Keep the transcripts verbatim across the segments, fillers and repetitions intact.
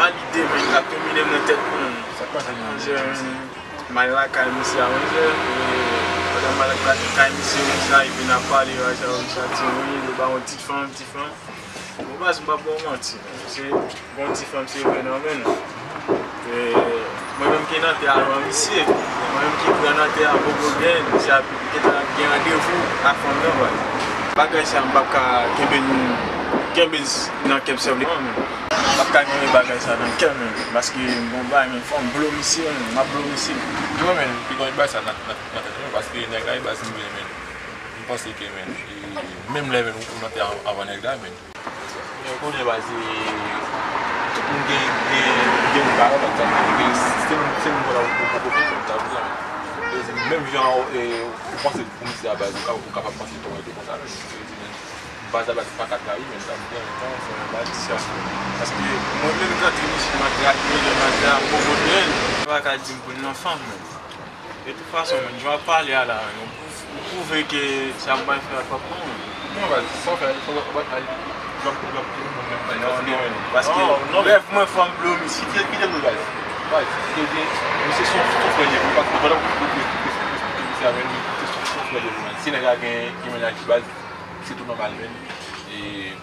Yon lide, men, k ap domine m nan tèt mwen. Sa k pase, man? Monchè, men, m al lakay misye a, monchè. E, pandan m al lakay misye, monchè, epi n ap pale, monchè, misye a di, wi, li ba yon ti fanm, ti fanm. Bon, baz, m p ap ba w manti, men. Se bon ti fanm, se vre, non, men. E, mwen menm ki nan tè a avan misye, mwen menm ki pran nan tè a poko gen, misye ap gentan gen randevou ak fanm nan, baz. Bagay sa, m p ap ka kenbe l, kenbe l nan kè m sèlman, men. M p ap ka kenbe bagay sa nan kè m, men. Paske m gon bagay, men, fò m blo misye, men. M ap blo misye. Mwen menm, ki gon bagay sa nan, nan, nan tèt mwen, paske nèg la, e baz m vle, men. M panse ke, men, e, menm lè, men, ou nan tè a avan nèg la, men. Men konnen baz, e, tout moun gen, gen, gen moun pa yo, pa egzanp, gen, se moun, se moun konn ap poko fè, men, sa vle di, men, menm jan, e, ou panse pou misye a baz, ou ka, ou kapab panse tou, tou konsa, men, se di, men, baz la, baz, pa ka trayi, men, sa vle di, men, sa, se yon baz, se yon, paske mwen menm, kantre misye, m ap trayi, men, m ap trayi, m poko gen, pa ka di m pou l nan fanm, men. De tout fason, menn, jan w ap pale a la, menn, ou pwouv-, ou pwouve ke sa m pral fè a p ap bon, menn. Non, baz, sa w fè a, sa w ap, w ap, w ap, w ap, w ap, w ap, Non, non, paske rèv mwen fò m blo misye. Kite, kite m, baz. Baz, kite, misye se yon, se yon frè li ye, paske pandan w, w, w, w, misye a, menn, se yon, se yon frè li ye, menn. Si nèg la gen, gen mennaj, baz, se tou nòmal, menn. E,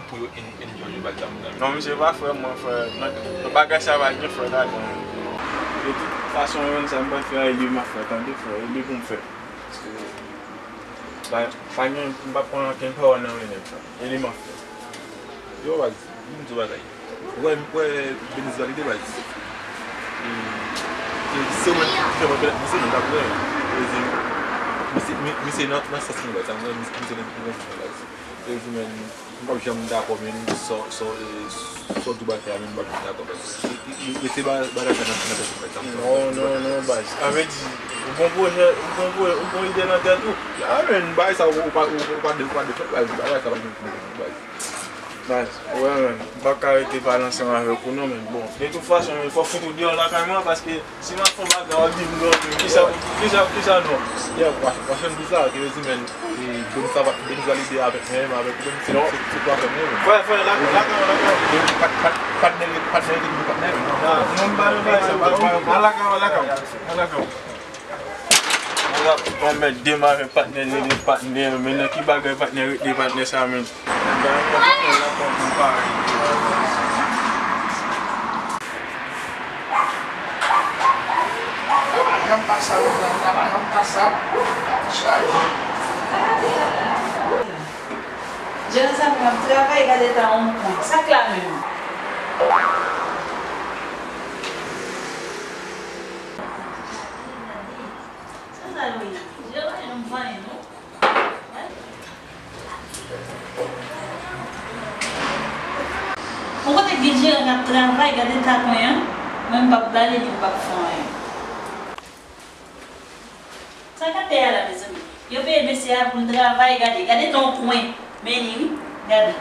pou yo en-, enjoy yo, baz, sa m, sa m. Non, misye pa frè mwen, frè. Nan, nan bagay sa pa gen frè ladan. De tout fason, menn, sa m pral fè a, e li m ap fè, tande, frè, e li pou m fè. Paske, pa, pa gen, m p ap pran okenn pawòl nan men nèg sa. E li m ap fè. Yo, baz, m di w bagay. Ou wè, ou wè Beniz Valide, baz. E, e se mwen ki fè mwen konèt misye, men m t ap wè. E di, misye, mi-, misye nan, nan sans mwen, baz. Sa m wè, misye nan, nan sans mwen, baz. E di, men, m p ap janm dakò, men, sò, sò, e, sò di bagay la, men, m p ap janm dakò, baz. E, e, e, mete ba-, bagay sa nan, nan tèt ou, baz. Non, non, non, baz. Sa vle di, ou gon pwojè, ou gon pwojè, ou gon ide nan tèt ou? Ya, men, bagay sa, ou, ou pa, ou, ou pa de, ou pa de fèt, baz. Bagay sa pa gen fèt, baz. Baz, ou wè, men, m p ap ka rete pale ansanm avèk ou, non, men, bon. De tout fason, men, fò fout ou deyò lakay mwen, paske si m ap fè yon bagay, w ap di m, non, kisa, kisa, kisa non? Yeah, w ap, w ap fè m di sa, ki vle di, men, e, Beniz sa pa, Beniz Valide avèk mwen, men avèk ou menm, se, se, se twa frè m ye, men. Frè, frè, lakay, lakay, lakay. Pat, pat, patnè, patnè, patnè, men non. Ah, non, m pa nan bagay sa, pa, pa, pa lakay, pa lakay, pa lakay. Mwen ap anmède m avèk patnè, rele patnè, men nan ki bagay patnè, rele patnè sa, men. Janm pa sa, janm pa sa. Chay. Jeran sa menm ap travay, gade ta yon kwen. Sa k la menm? Sa sa yo ye? Jeran yon vanyan, non? Yon kote gen jeran k ap travay, gade ta kwen an, mwen m p ap bale, li p ap fè anyen. Sa k atè a la, mezanmi? Yo peye mesye a pou l travay, gade, gade ta yon kwen, men li, wi, gade.